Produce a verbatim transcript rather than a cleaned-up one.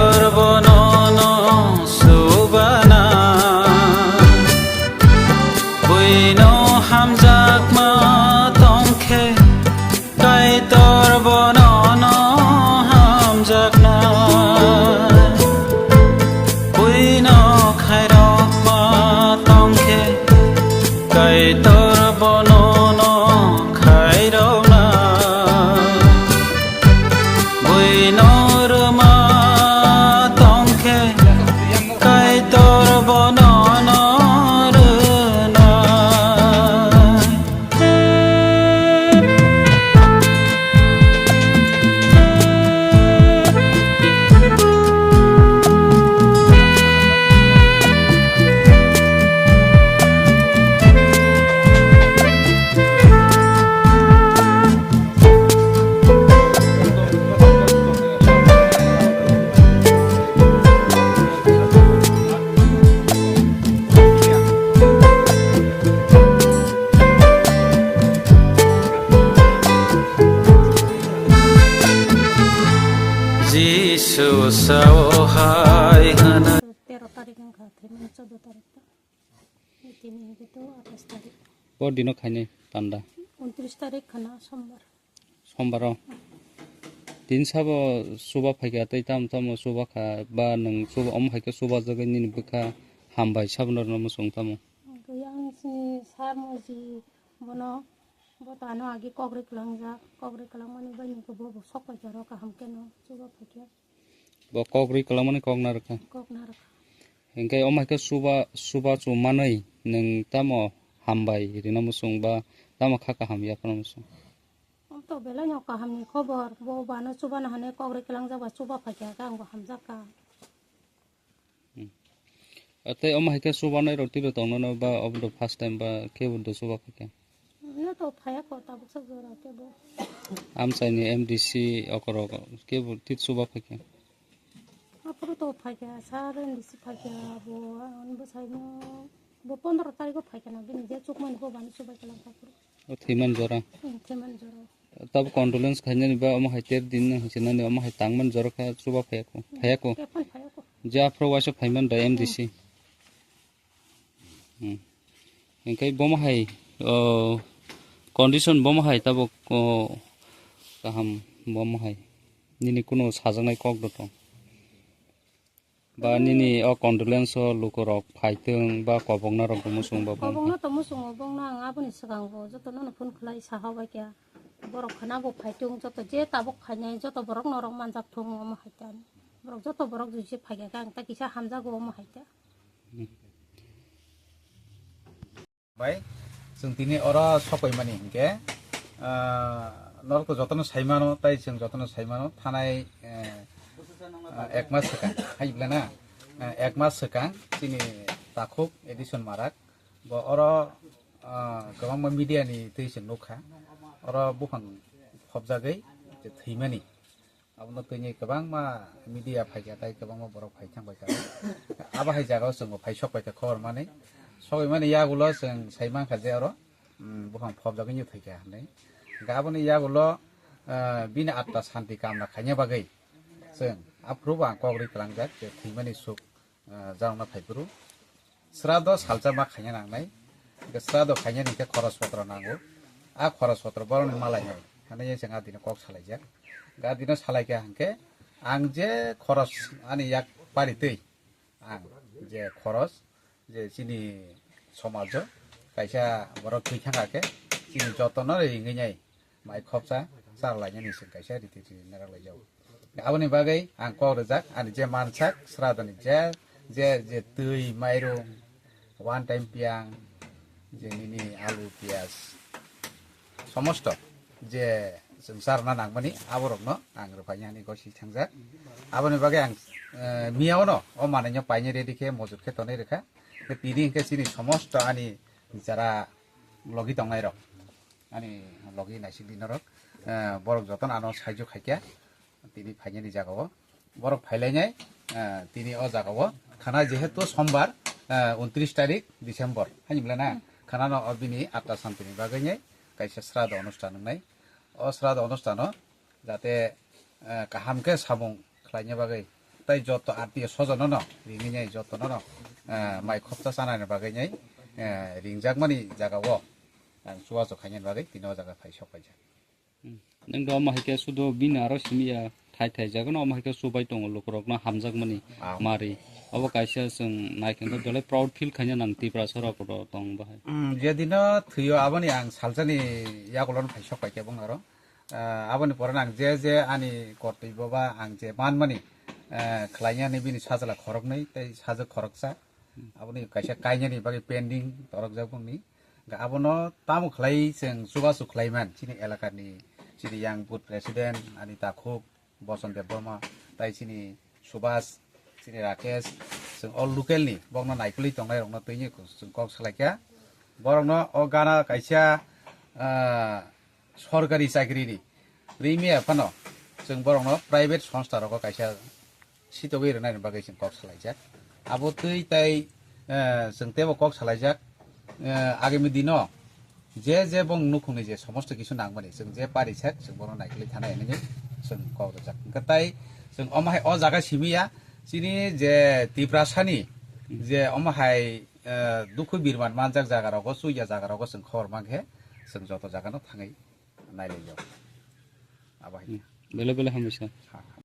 Bonono subana, buino hamjakma tongkhe, Kaitor bonono hamjakna, buino khairokma tongkhe, Kaitor bonono khairokna. Buino rwma tongkhe, Kaitor bonono rwnai. Jisu sao hai hwnwi. Tero tarik wngkha, thwimani chaudo tarik ta. Tini hwnkhe to athais tarik. O dino khainai tanda. Untris tarik khana sombar. Sombaro. Tin sabo chuba phaikha tei tamo tamo chuba kha ba nwng chuba omo hai khe chuba jagwi nini bwkha hambai sabo norno muchung tamo. Gwi ang chini sir moji bono bo tano agi kok ri kwlangjak, kok ri kwlangmani bai nungkhe bo bo sok paikha ro kaham khe no chuba phaikha. Bo kok ri kwlangmani kok narwkha. Kok narwkha. Hinkhe omo hai khe chuba chuba chu manwi nwng tamo hambai rina muchung ba tamo kha kaham yaphano muchung. Omo to belai no kaham ni khobor, bo bano chuba na hane kok ri kwlangjak ba chuba phaikha khe ang bo hamjak kha. Hmm. Tei omo hai khe chubanai rok tiro tongnono ba obo do first time ba kebo do chuba phaikha? No to phaya ko tabuk sa jora kebo. Amchaini M D C okorok kebo tit chuba phaikha? Aphuru to phaikha, sir M D C phaikha, bo ang bwsaino bo pondro tarikho phaikha na, bini je chukmani bo bani chubai kwlangkha aphuru. O thwiman jora. Hmm, thwiman jora. Tabo condolence khainani ba omo hai ter din no hinsinani omo hai tangman jora kha chuba phayakho, phayakho. Kephal phayakho. Je aphro waisa phaiman da M D C. Hmm. Hinkhe bomo hai, o, condition bomo hai tabo, o, kaham bomo hai. Nini kuno sajaknai kok do tong. Ba nini o condolence o lukurok phaitwng ba koboknarok bo muchung ba bongkha. Kobokno to muchungo bongno ang aboni swkang bo jotono no phone khlai saha bai kha. Borok khana bo phaitwng joto je tabuk khainai joto borok norok manjak thung omo hai khe ani. Borok joto borok juji phaikha khe ang ta kisa hamjago omo hai khe. Hmm. Bai, chwng tini oro sokoimani hinkhe, ah, norok to jotono saimano, tai chwng jotono saimano, thanai, eh, ah, ek mas swkang, hai bwle na? Eh, ek mas swkang chini takhuk Edison Marak, bo oro, ah, kwbangma media ni twi se nukha, oro buphang phobjagwi je thwimani. Abono tini kwbangma media phaikha, tai kwbangma borok phai thang bai kha. Abo hai jagao chwngbo phai sok bai kha khobor manwi. Sogwi mani yagulo chwng sai mankha je oro, mm, buphang phobjagwi nw thwikha hinwi. Hwnkhe aboni yagulo, ah, bini atma santi kamna khaina bagwi chwng aphuru bo ang kok ri kwlangjak je thwimani suk ah, jarokno phaiphuru srado salsa ma khaina nangnai. Hwnkhe srado khaina hinkhe khoros potro nango. A khoros potro borokni malainai hinwi chwng a dino kok salaijak. Hwnkhe a dino salaikha hinkhe ang je khoros ani yak paritwi ang je khoros je chini somajo kaisa borok thwi thangkha khe chini jotono ringwi nai. Mai khopsa charlainani chwng kaisa riti riti narwk laijao. Aboni bagwi ang kok rwjak, ani je mansak sradoni je, je, je twi, mairung, one time piyang, je nini alu, piyaj, somosto je chwng charna nangmani aborokno ang rwphaini hani gosi thangjak. Aboni bagwi ang, eh, miyaono o manwino paini ready khe mojot khe tonwi rwkha. Tini hinkhe chini somosto ani jara logi tongnairok. Ani logi naisik di norok, eh, borok jotono ano saijo khaikha, tini phainani jagao. Borok phailainai, eh, tini o jagao. Khana jehetu sombar, eh, untris tarik December, hani bwle na? Hmm. Khanano o bini atta santini bagwi nai kaisa srado onustan wngnai. O srado onustano jate, eh, kaham khe samung khlaina bagwi Tai joto atio sojono no ringwi nai joto no no, eh, mai khopsa chanani bagwi nai, eh, ringjakmani jaga o ang chubachu khainani bagwi tini o jaga phai sok paijak. Nang do ma haikhe sudo bini aro simi ya thai thai jaga no ma haikhe subai tongo lukurok no hamjakmani Ah. Mari. Abo kaisa chwng naikhe do dole proud feel khaina nang Tiprasa rok do tong bahai. Hmm, jedino thwio aboni ang salsani yagulo no phai sok paikhe bung aro. Ah, aboni pore ang je je ani kortoi boba ang je manmani, eh, khlainani bini sajla khoroknwi tei sajwk khoroksa. Aboni kaisa kainani bagwi pending torokjak bungni. Ga abono tamo khlai chwng chubachu khlaiman chini elakani chini yang booth president ani takhuk Boson Debbarma tai chini Subhas chini Rakesh chwng o local ni bokno naikolwi tongnai rokno twi chwng kok salaikha borokno o gana kaisa ah, sorkari chakri ni rimi phano chwng borokno private songstha rogo kaisa sitogwi rwnani bagwi chwng kok salaijak. Abo twi tai, eh, chwng teibo kok salaijak, eh, agami dino je je bong nukhungni je somosto kisu nangmani chwng je parisak chwng bono naikolwi thanai hinwi chwng kok rwjak. Hwnkhe tai chwng omo hai o jaga simi ya chini je Tiprasani je omo hai, eh, dukhu birman manjak jaga rogo chuya jaga rogo chwng khobor mankhe chwng joto jaga no thangwi nailaiyo. Abo hai. Bele bele hamisa. Ha, ha.